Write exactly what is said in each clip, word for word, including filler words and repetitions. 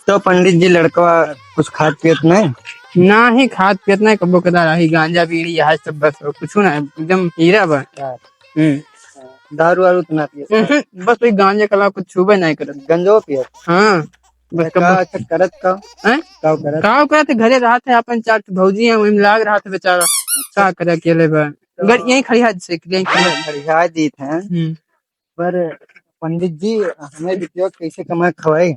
तो पंडित जी, लड़कवा कुछ खात पियत नहीं? ना ही खात पियत नहीं, कबो कदा रही गांजा बीड़ी, यह सब बस, और कुछ ना, एकदम हीरा बा। अच्छा। हम्म। दारू वारू तो ना पियत? हम्म, बस वही गांजा के अलावा कुछ छूबे नहीं करत। गंजो पियत? हाँ, बस का कबो। अच्छा करत का? हैं? का करत? का करत? घरे रहत है, अपन चार ठो भौजी हैं, वही में लाग रहत है बेचारा। का करे अकेले बा? तो अगर यहीं खड़ी हाथ से, यहीं खड़ी हाथ। खड़ी हाथ जीत हैं। हम्म। पर पंडित जी, हमें बिटिया कैसे कमा के खवाए?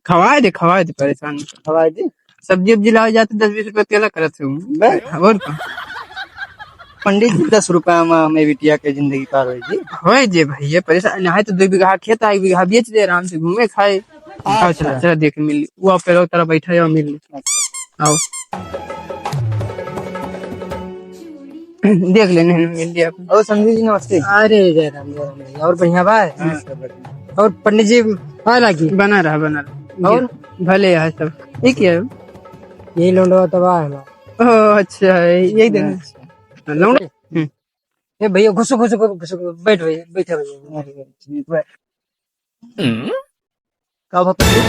खवाए दे, खवाए दे, परेशान। खवाए दे? सब्जी उब्जी लावे जाते दस बीस रुपया तेला करत है। बस। और का? पंडित जी, दस रुपया में हमें बिटिया के जिंदगी पार होई जी। होई जे भैया, परेशान ना है तो दो बीघा खेत है, एक बीघा बेच दे, आराम से घूमे खाए। अच्छा। चला, चला देख मिल, वो आप पहले तरह बैठा है और मिल। अच्छा। आओ। देख लेने हैं, मिल लिया। और समधी जी, नमस्ते। अरे, जय राम, जय राम भैया। और बढ़िया बा? हाँ, सब बढ़िया। और पंडित जी, आ लागी? बना रहा, बना रहा। और? भले है सब। ये क्या है? यही लौंडवा तबाह है हमारा। ओह, अच्छा, यही देना। अच्छा। लौंडवा? हम्म। ए भैया, घुसो, घुसो, घुसो, घुसो, बैठ भैया, बैठा भैया। का भा पंडित?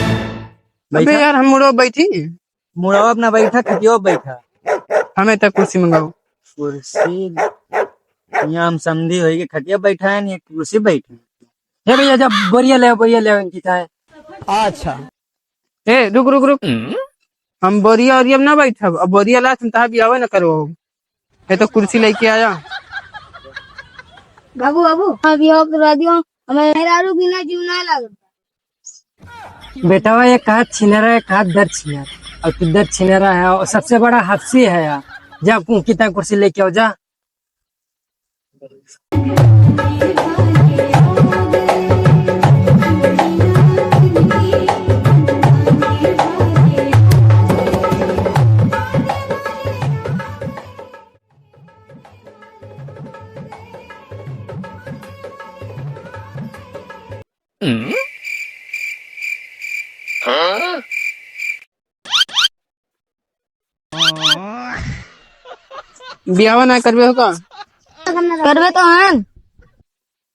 अबे बैठा। यार, हम मुड़वा बैठी। मुड़वा अपना बैठा, खटिया बैठा। हमें तक कुर्सी मंगाओ। कुर्सी? यहाँ हम समधी होई के खटिया बैठा है, नहीं कुर्सी बैठा है। हे भैया, जब बोरिया ले, बोरिया ले, इनकी चाहे। अच्छा। ए, रुक, रुक, रुक। हम बोरिया ओरिया में ना बैठब, अब बोरिया लात हम तहाँ बियाह ना करवाओ। ये तो कुर्सी लेके आया। बाबू, बाबू, हाँ, बियाह करा दियो, हमें मेहरारू बिना जीव ना लागत। बेटवा, ये कहा छिनरा है, कहा दर छिनरा, और तू दर छिनरा है, और सबसे बड़ा हफ्सी है यार। जा, कु-, कितना कुर्सी लेके आओ, जा। बियाह ना करबे हो का? करबे तो हन।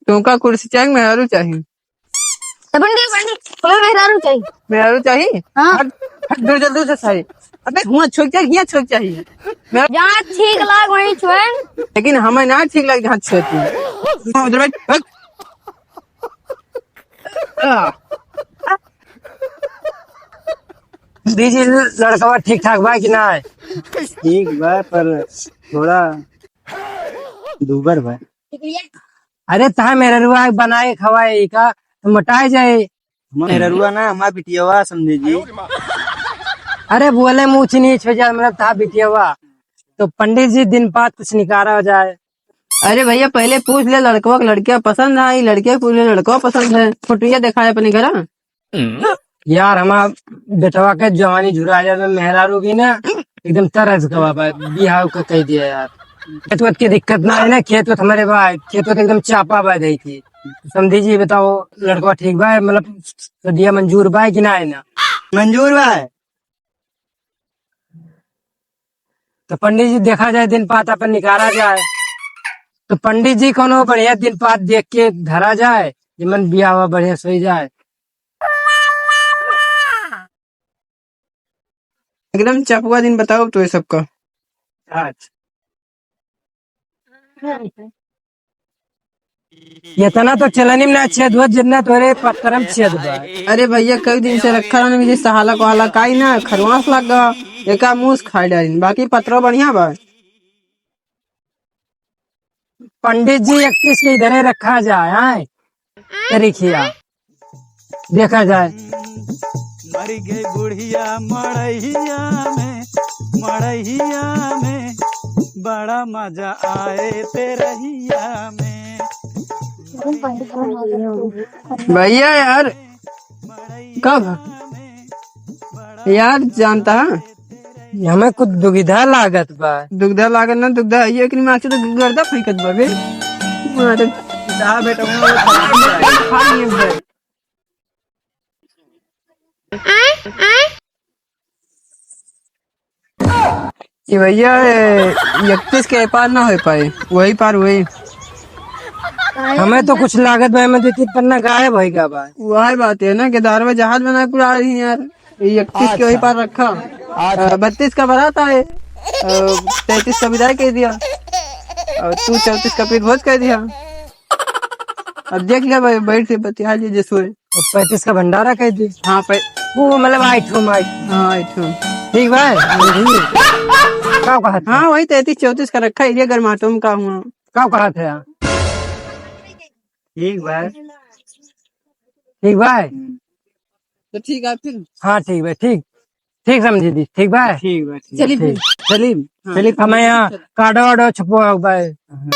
तुमका कुर्सी चाही, मेहरारू चाही? तो पंडित, पंडित, तुम्हें मेहरारू चाही? मेहरारू चाही? हाँ। हट, हट, दूर जल्दी से सारी। अबे, हुआं छुक जाए, हियां छुक जाए। मैं जहाँ ठीक लाग, वहीं छुएं। लेकिन हमें ना ठीक लाग, जहाँ छुए तू। उधर बैठ, हट। आ। दीदी, लड़कवा ठीक ठाक बा कि ना? ठीक बा, पर थोड़ा दूबर बा। अरे, तहा मेहररुआ बनाए खवाए का, तो मोटाए जाए। हमार मेहररुआ ना, हमार बिटियावा, समधी जी। अरे, बोले मुँह ऊँच नीच हो जाए, मतलब, तहा बिटियावा। तो पंडित जी, दिन पात कुछ निकारा हो जाए। अरे भैया, पहले पूछ ले लड़कवा के, लड़किया पसंद है, लड़किया पूछ ले लड़कवा पसंद है। फोटोया दिखाए अपने घर। यार, हमार बेटवा के जवानी झुरा जाए, मेहरारू भी ना एकदम तरस गवा बा, बियाह का कह दिया यार। खेत वेत के दिक्कत ना है ना, खेत वेत हमारे बा, खेत वेत एकदम चापा बा जाई थी। समधी जी बताओ, लड़कवा ठीक बा, मतलब सदिया मंजूर बा कि ना है ना? मंजूर बा। तो पंडित जी देखा जाए, दिन पात अपन निकाला जाए। तो पंडित जी कोनो बढ़िया दिन पात देख के धरा जाए, जिमन बियाह हुआ बढ़िया सोई जाए। एकदम चपुआ दिन बताओ तो ये सबका। अच्छा। इतना तो चलनी में ना छेद हुआ, जितना तोरे पत्थर में छेद बा। अरे भैया, कई दिन से रखा रहने में, जैसे हाला को हाला काई ना, खरवास लग गवा, एका मुंह से खाई डालिन, बाकी पत्रो बढ़िया बा। पंडित जी, इकतीस के इधरे रखा जाए, हैं? तरीखिया। देखा जाए। मर गई बुढ़िया मड़ैया में, मड़ैया में, बड़ा मजा आए तेरहिया में। भैया यार, कब? यार जानता है? हमें कुछ दुविधा लागत बा। दुविधा लागत ना, दुविधा है, ये कि मार से तो गर्दा फेंकत बा बे। मारे। जा बेटा, वो खा लिए भाई। ये भैया, ये इकतीस के पार ना हो पाए, वही पार वही। हमें तो कुछ लागत बा, हमें दो तीन पन्ना गायब होई गा बा। वही बात है ना, कि दार में जहाज बनाए पूरा आ रही है यार। ये इकतीस के वही पार रखा। अच्छा। अ, बत्तीस का बारात आए, अ, तैंतीस का विदाई कइ दिया, और तू चौंतीस का फिर भोज कइ दिया। अब देख ले भाई, बैठ के बतिया लीजिए सोए। और पैंतीस का भंडारा कइ दी। हाँ, पै- वो मतलब आइटम, आइटम। हाँ, आइटम। ठीक बा? का कहत है? हाँ, वही तैंतीस चौंतीस का रखा है, ये गर्माटम का हुआ। का कहत है? ठीक बा। ठीक बा? तो ठीक है फिर। हाँ, ठीक बा, ठीक। ठीक समझी दी, ठीक बा? ठीक बा, ठीक। चली फिर। ठीक। चली। हाँ। चली, हमें यहाँ चल। कार्डो वार्डो छपवा बा। हाँ।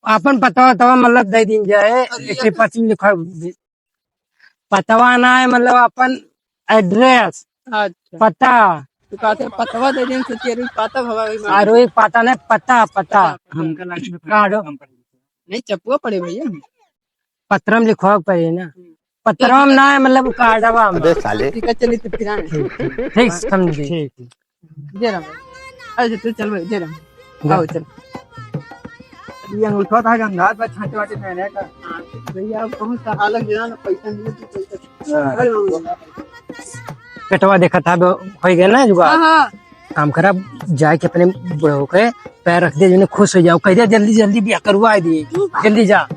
आपन पतवा तवा मतलब दे दीन जाए, अरे एक यार। पच्चीस लिखा। पतवा ना है, मतलब अपन एड्रेस, अच्छा। पता। तो कहते हैं पतवा दे देन, सोचिए अभी पता भवा भी मार। और वही पता नहीं, पता, पता। पता, पता। हमका लास्ट में कार्डो। नहीं, चपुआ पड़े भैया। पत्रम लिखवा के पड़े ना। हम्म। पत्रम ना है, मतलब कार्डवा में। अबे साले। ठीक है, चलिए तो फिर आए। ठीक, ठीक, समझी। ठीक। जय राम। अच्छा, तू चल भाई, जय राम। जा। आओ, चल। ये अंगूठा था, गंगा पर छांटे वाटे पहने का। हाँ, भैया, अब कौन सा हालत गिरा ना, पैसा मिले तो पैसा। हाँ। अरे बाबू। पेटवा देखा था, अब हो गया ना जुगाड़। हाँ, हाँ। काम करा, जाके अपने बुढ़ऊ के पैर रख दे, जिन्हें खुश हो जाओ, कह दे, "जल्दी, जल्दी ब्याह करवा दिए, जल्दी जा।"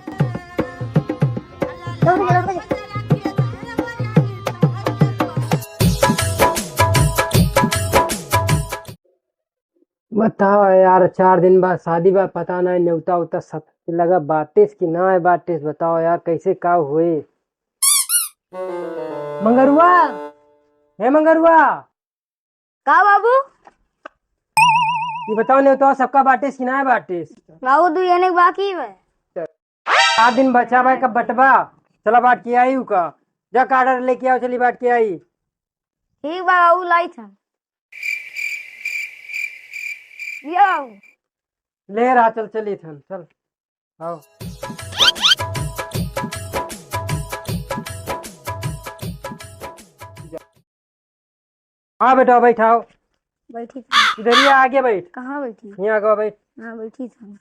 बताओ यार, चार दिन बाद शादी बा, पता नहीं नेवता उता सब लगा बाटिस कि ना बाटिस। बताओ यार, कैसे का हुए? मंगरुआ, हे मंगरुआ। का बाबू? ये बताओ, नेवता सबका बाटिस कि ना बाटिस? बाबू, दू जने के बाकी बा। चार दिन बचा बा, कब बटबा? चला बाट के आई का। जा कार्ड लेके आओ, चली बाट के आई। ठीक बा बाबू, लाई था। ये आओ। ले रहा, चल, चली थन, चल। आओ। हाँ बेटा, बैठाओ। बैठी थी। इधर ही आगे बैठ। कहाँ बैठी? यहाँ आगे बैठ। हाँ, बैठी थी।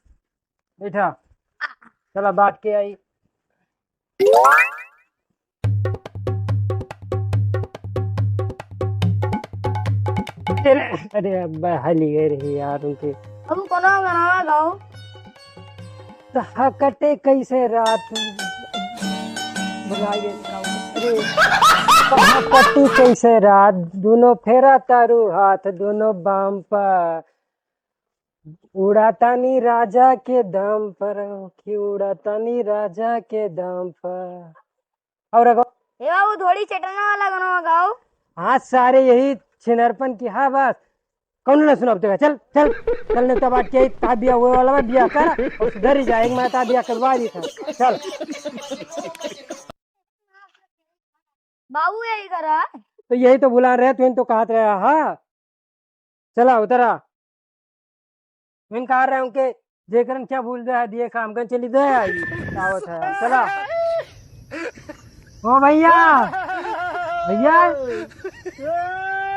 बैठा। चला, बात के आई। अरे, अरे, अब हली गए रही यार उनके। अब कोनो गाना गाओ। तो हकटे कैसे रात, भुला गए गाओ। अरे, हकटे कैसे रात, दोनों फेरा तारू हाथ, दोनों बाम पर। उड़ातानी राजा के दम पर, कि उड़ातानी राजा के दम पर। और एगो। ए बाबू, थोड़ी चटना वाला गाना गाओ। हाँ सारे, यही छिनरपन की, हाँ बस। कौन ना सुनाओ तेरा? चल, चल, चल, नहीं तो बात क्या, ता बिया हुए वाला बा, बिया कर, और सुधर ही जाए, एक मैं ता बिया करवा दी था। चल। बाबू यही करा। तो यही तो बुला रहे, तू तो कहत रहा, हाँ। चला, उतरा। मैं कह रहा हूँ कि जेकरन क्या भूल दे दिए काम कर चली दे आई। आवत है, चला। ओ भैया, भैया,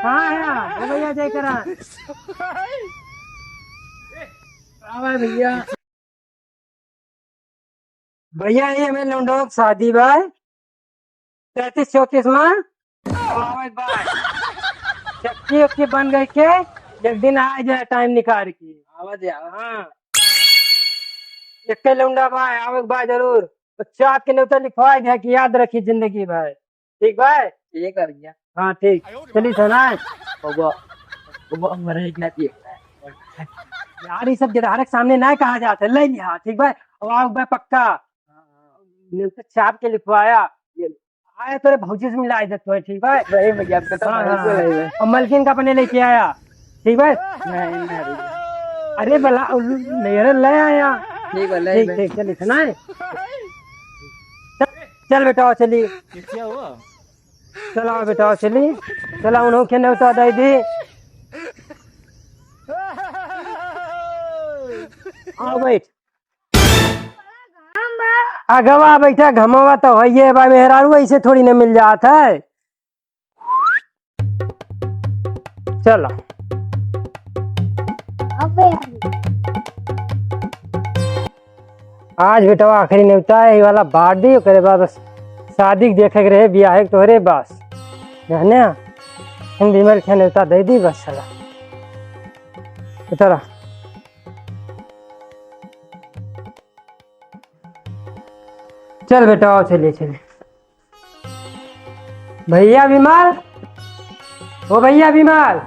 कहाँ है? ओ भैया, जय करा। आवा भैया। भैया, ये हमें लौंडो के शादी बा, तैंतीस चौंतीस में। आवे बा। चक्की उक्की बन गई के, एक दिन आ जाए टाइम निकाल के। आवा दे, आवा। हाँ। एक लौंडा बा, आवे बा जरूर। तो चाप के नेवता लिखवा दे कि याद रखी जिंदगी भर। ठीक बा? ठीक है भैया। हाँ, ठीक। चली सुनाए। बाबा, बाबा, हमारे एक ना दिए। यार, ये सब जदहारक सामने ना कहा जाता है, ले लिया, ठीक बा? अब आओ बा पक्का। नेवता चाप के लिखवाया। ये आया तोरे भौजी से मिला दे तो, ठीक बा? नहीं भैया, आपका तो हाँ, भाई हाँ, से हाँ। नहीं है। और मलकिन का अपने लेके आया, ठीक बा? नहीं, नहीं भैया। अरे भला, ले, अरे ले आया। ठीक बा, ले ठीक, बा। ठीक, चल, इतना है। चल, चल बेटा, चली। क्या हुआ? चला बेटा, चली। चला, उन्हों के नेवता दे दी। आओ बैठ। अगवा बैठा, घमवा तो होइए बा, मेहरारू ऐसे थोड़ी न मिल जात है। चला। आज बेटवा आखिरी नेवता है, ये वाला बांट दी, ओकरे बाद बस शादी के देखे के रहे, बियाहे के तोहरे बस। जाने, हम विमल के नेवता दे दी बस साला। उतरा। चल बेटा, आओ, चलिए, चलिए। भैया विमल, ओ भैया विमल।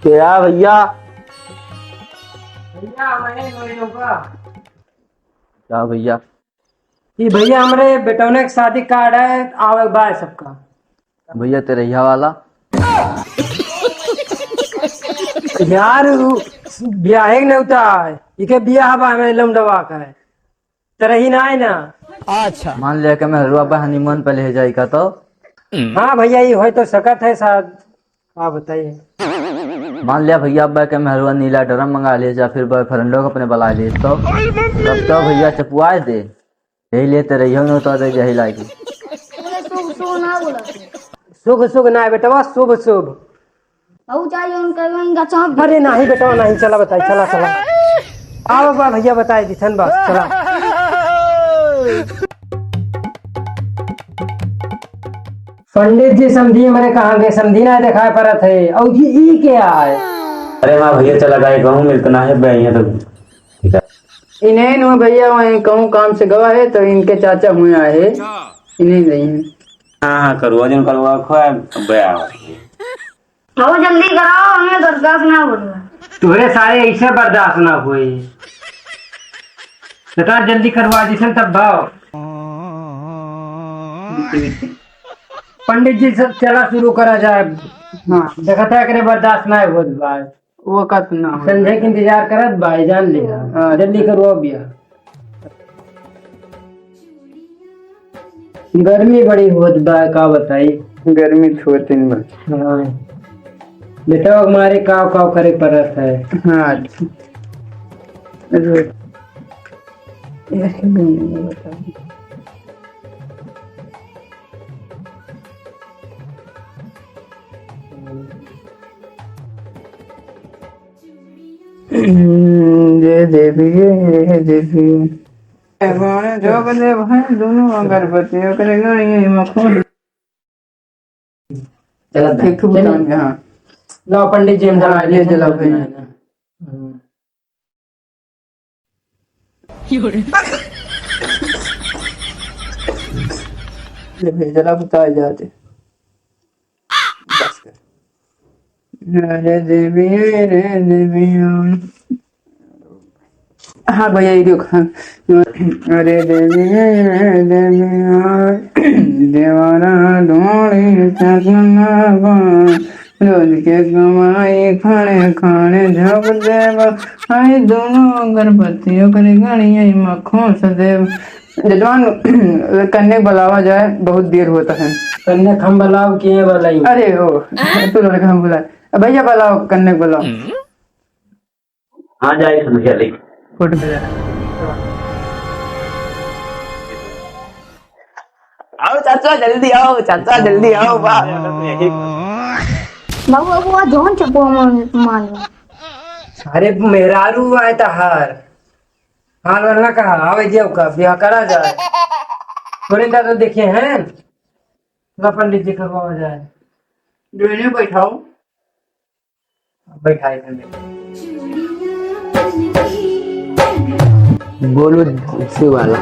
क्या भैया? भैया, हमारे लोगों का। क्या भैया? ई भैया, हमरे बेटौने के शादी कार्ड है, आवे के बा सबका। भैया, तेरहिया वाला। यार, उ बियाहे के नेवता है, इके बियाह बा हमरे लमडवा का है। तेरही ना है ना। अच्छा। मान लिया कि मेहरुआ बा honeymoon पे ले जाई का तो? हाँ भैया, ई होई तो सकत है शायद। आप बताइए। मान लिया भैया, अब के मेहरुआ नीला drum मंगा लिए, या फिर boyfriend को अपने बुला लिए, तो तब तो भैया चपुआए दे। यही लेते रहियो न तो दे यही लागी। शुभ शुभ ना बोला। शुभ शुभ ना बेटवा, शुभ शुभ। अऊ चाहिए उनका, उनका चाप दे। अरे नहीं बेटवा नहीं, चला बताई, चला, चला। आओ बा भैया, बताई दिथन बस, चला। पंडित जी, समधी हमरे कहाँ गए? समधी ना देखाई परत है। अऊ जी, ई के आए? अरे वाह भैया, चला गए, कहूँ मिलत ना है बे, यहाँ तो। इन्हें नो भैया, वहीं कहूँ काम से गवा है, तो इनके चाचा हुए आए। इन्हें गई हैं। हाँ, हाँ, करुआ जन करुआ खोए, बे आओ। आओ जल्दी कराओ, हमें बर्दाश्त ना हो रहा। तोहरे सारे ऐसे बर्दाश्त ना होई। इतना जल्दी करवा दिसन तब भाव। पंडित जी, सब चला शुरू करा जाए। हाँ। देखता है, एकरे बर्दाश्त ना होत बा। वक्त ना हो। संझे के इंतजार करत बा, जान लिया। हाँ। जल्दी करवा बिया। गर्मी बड़ी होत बा, का बताई? गर्मी तो होत ही बा। हाँ। बेटा, हमारे काव काव करे पड़त है। हाँ, अच्छा। अरे, जय देवी, जय देवी। भगवान झोंक दे भाई दोनों अगरबत्ती, ओकरे गणिये मखोन। चला, एक ठो चला। बुतान के, हाँ। लाओ पंडित जी, हम हाँ, जला ये देते हैं। जला भाई। हम्म। ले भाई, जला बुता जाते। बस कर। अरे देवी, अरे देवी। हाँ भैया, ये देखो, हाँ। अरे देवी, अरे देवी, देवारा ढोली चटना बा, रोज के कमाई खाने खाने झोंक देबा, आई दोनों अगरबत्ती ओकरे गणिये मखोस देब। जजमान, कन्या बुलावा जाए, बहुत देर होता है। कन्या हम बुलाओ, के बुलाई? अरे ओ, तू लड़का हम बुला। भैया बुलाओ, कन्या बुलाओ। हाँ, जाए समझिया ले। फोटो भेजा। आओ चाचा, जल्दी आओ चाचा, जल्दी आओ बा। बाबू, बाबू, आ जौन चपुआ मान, मान लो। अरे मेहरारू आए तहार। हाल वाल ना कहा, आवे दियो का, ब्याह करा जाए। थोड़े का तो देखे हैं। ला पंडित जी करवावा जाए। दोनों बैठाओ। बैठाए थे। गोलू शिव वाला।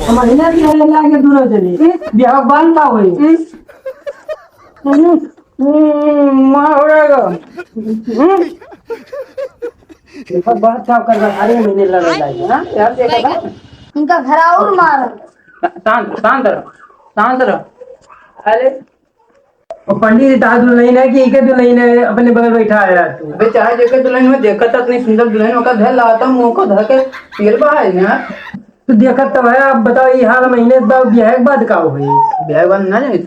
हमारे यहाँ भी हरे लागे दूनो जने। बिहाव बांध का होई? हम्म, हम्म, माँ हो रहेगा। हम्म। देखो, बहुत चाव कर रहा, अरे महीने लड़ाई लागे, हाँ? यार, देखा था? इनका घर और मार। शांत, शांत रहो, शांत रहो। अरे, वो पंडित जी, तार दुल्हन है कि इके दुल्हन है, अपने बगल बैठा है यार तू। अबे, चाहे जेके दुल्हन हो, देखत अपनी सुंदर दुल्हन, ओका धर लाता, मुंह को धर के पियल बहाए ना। तू देखत तो है, अब बताओ, ये हाल महीने बाद, ब्याह के बाद का होई? ब्याह के बाद ना जाए,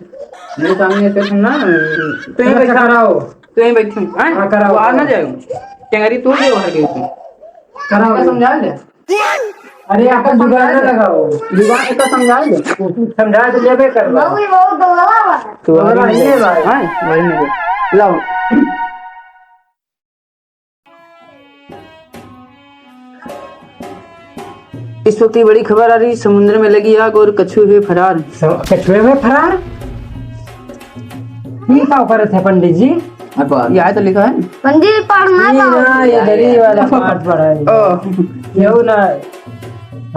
मेरे सामने ऐसे सुन ना, तू यहीं चलो, बैठा। कराओ। तू यहीं बैठी, हैं? हाँ, कराओ, बाहर ना कराओ। जाओ। टेंगरी तू जो बाहर गई तू। कराओ। समझा ले। अरे, आपन जुगाड़ ना लगाओ। जुगाड़ तो समझा ले। समझा तो लेबे करबा। बाबू, ये बहुत गलवा बा। तो वही वही नहीं भाई। हाँ, वही नहीं। लाओ। इस वक्त ये बड़ी खबर आ रही, समुद्र में लगी आग और कछुए हुए फरार। स-, कछुए हुए फरार? ये का करत है पंडित जी? अखबार। यहाँ तो लिखा है। पंडित जी, पढ़ना ये था। ना, ये दरी वाला पाठ पढ़ा है। ओ। ये ना।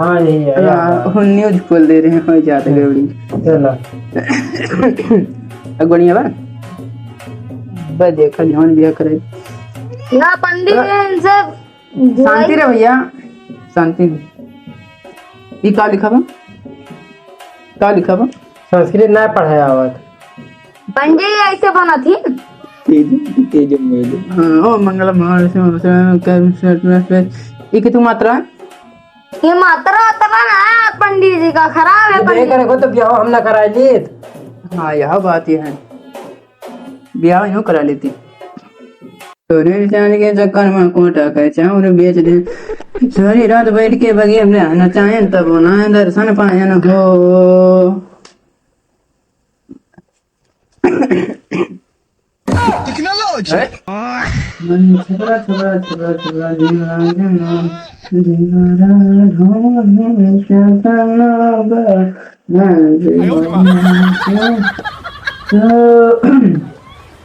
हाँ, यही है, हाँ, यहाँ। हम news खोल दे रहे हैं, हो जाते गड़बड़ी। चलो। अब बढ़िया बा? बस देखा, जौन बिया करे। ना, पंडित जी, इनसे शांति रे भैया, शांति रे। ई का लिखा बा? का लिखा बा? संस्कृत ना पढ़े आवत। पंडित जी ऐसे बनत ही। तेज, तेज में। हाँ, ओ मंगलम, हाँ, ऐसे, ऐसे, ऐसे, ऐसे, ऐसे। ई कितु मात्रा है? ये मात्रा उतना ना है पंडित जी का, खराब है ये पंडित। देखो तो ब्याह हम ना कराई लीत। हाँ, यह बात ये है। ब्याह यूं करा लेती। तोरे जान के चक्कर में कोटा के चाउर बेच दे। सारी रात बैठ के बगिया में नचायन तब ना दर्शन पायन हो। Technology। हैं? छबड़ा, छबड़ा, छबड़ा, छबड़ा, ढिंगारा, ढिंगारा, ढोल में क्या गाना बा? तो,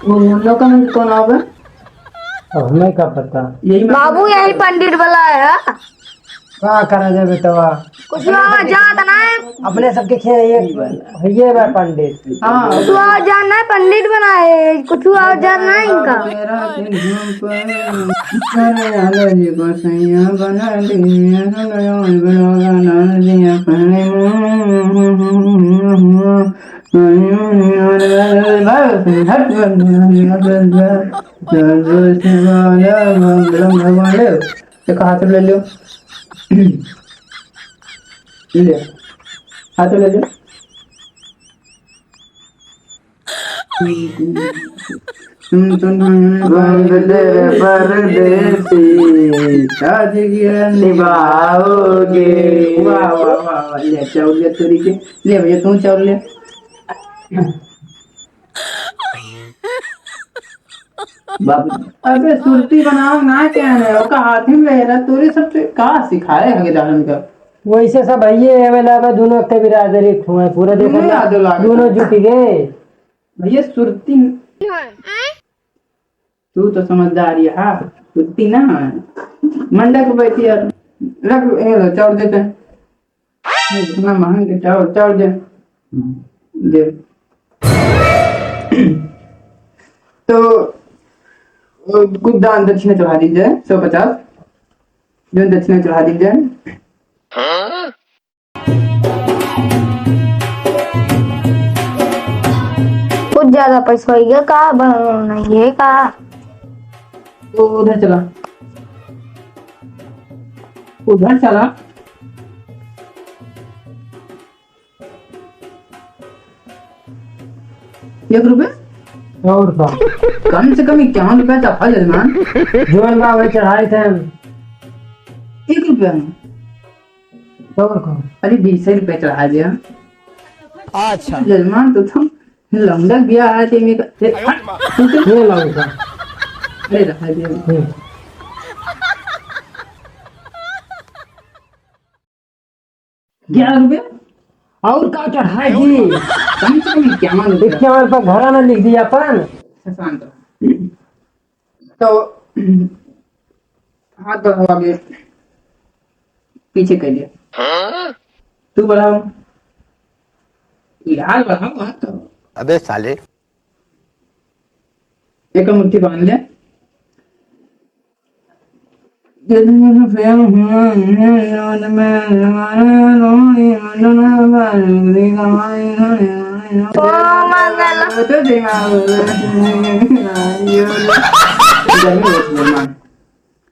वो हम लोग का में कौन आओगे? अब हमें का पता? यही बाबू, यही पंडित वाला है। का करा जाए बेटवा? कुछ आवाज जात नहीं। अपने सबके खेल ये, ये बा पंडित। हाँ। कुछ आवाज जान नहीं, पंडित बनाए, कुछ आवाज जान नहीं इनका। देखो, हाथ में ले लो। ले, हाथ में ले लो। तुम, तुम, तुम, बंद दे रे परदेसी, साथ किया निभाओगे। वाह, वाह, वाह, वाह। ले, चाउर ले, तोरी के। ले भैया, तू चाउर ले। बाप, अबे सुरती बनाओ ना, क्या है? ओका हाथ में ले रहा, तोरे सब से का सिखाए हगे दालन का? वैसे सब है ये, अबे ला, अबे दोनों के बिरादरी एक हुआ है, पूरा देखो दोनों ना, याद लागे। दोनों जुट गए। भैया सुरती, तू तो समझदार है, हाँ, सुरती ना है। मंडा के बैठी यार, रख, ए लो, चाउर देते हैं। इतना महंग के चाउर, चाउर दे। दे। तो, अ, कुछ दान दक्षिणा चढ़ा दीजिए, सौ पचास। जो दक्षिणा चढ़ा दीजिए। कुछ ज्यादा पैसा हो गया का? ब-, नहीं है का? तो उधर चला। उधर चला। एक रुपया? और का? कम से कम इक्यावन रुपया तो है, जजमान। जोन बा, वही चढ़ाई थे हम। एक रुपया में? और का? अरे, बीस रुपया चढ़ा दिया। अच्छा। जजमान, तो तुम लौंडा गया है, ते में का, ए, हट, तू तो ये लौंडा। अरे, रहा दिया। हम्म। ग्यारह रुपया? और का चढ़ाई दी? कम से कम इक्यावन रुपया। इक्यावन पर घरा ना लिख दिया अपन। अच्छा, शांत रहो। तो, हाथ बढ़ाओ आगे। पीछे कर दिया। तू बढ़ाओ। यार, बढ़ाओ हाथ तो। अबे साले। एक मुट्ठी बांध ले। गर्मी बहुत है।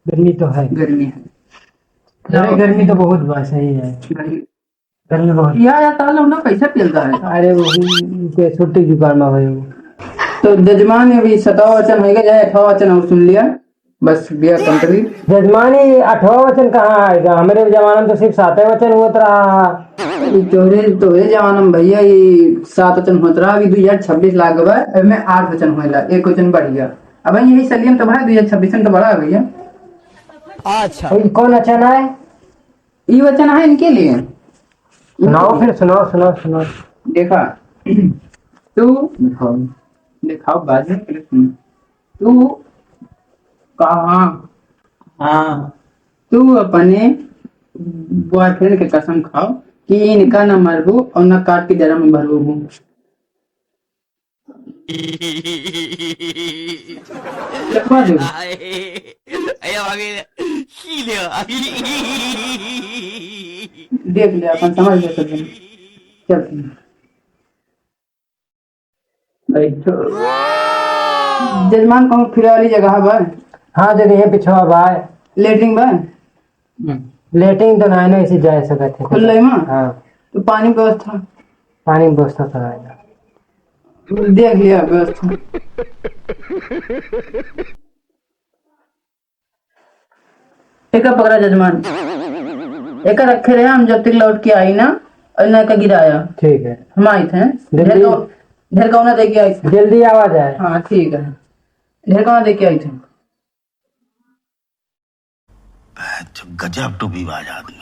गर्मी तो है। गर्मी है। अरे, गर्मी तो बहुत बा, सही है। गर्मी। गर्मी बहुत। या, या, ताला उन्हें कैसे पियल रहा है? अरे, वो भी के सुरती जुगाड़ में भाई वो। तो जजमान, अभी सतावा वचन हो गया, जाए अठावा वचन और सुन लिया। बस बिया complete। जजमान, ई अठवा वचन कहाँ आइगा? हमरे जमाना में तो सिर्फ सातै वचन होत रहा। ई तोहरे, तोहरे जमाना में भइया ई सात वचन होत रहा, अभी दुइ हजार छब्बीस लाग बा, एमे आठ वचन होएला, एक वचन बढ़ गया। अब यही सलियन तो भाई दुइ हजार छब्बीस में तो बढ़ा भइया। अच्छा। ई कौन वचन है? ई वचन है इनके लिए। सुनाओ फिर, सुनाओ, सुनाओ, सुनाओ। देखा, तू दिखाओ। दिखाओ, बाद में पहले सुनो। तू कहा, हाँ, तू अपने boyfriend के कसम खाओ कि इनका ना मरबू और ना काट के जरा में भरबू। लिखवा दे। आए, आए, आगे, सीधे आ। देख ले, अपन समझ ले सब जन। चल। बैठो। जजमान, कहूँ फिरे वाली जगह बा? हाँ, जगह है, पिछवा बा। लेटरिन बा? हम्म। लेटरिन तो ना, ना, ऐसे जा सकत है। खुले में? हाँ। तो पानी व्यवस्था? पानी व्यवस्था तो है। देख लिया व्यवस्था। एका पकड़ा जजमान, एका रखे रहे, हम जब तक लौट के आई ना, और ना का गिराया। ठीक है। हम आई थे। जल्दी। ढेर कौ-, ढेर कौना दे के आई थे। जल्दी आवा जाए। हाँ, ठीक है। ढेर कौना दे के आई थे। गजब टूबीबाज आदमी।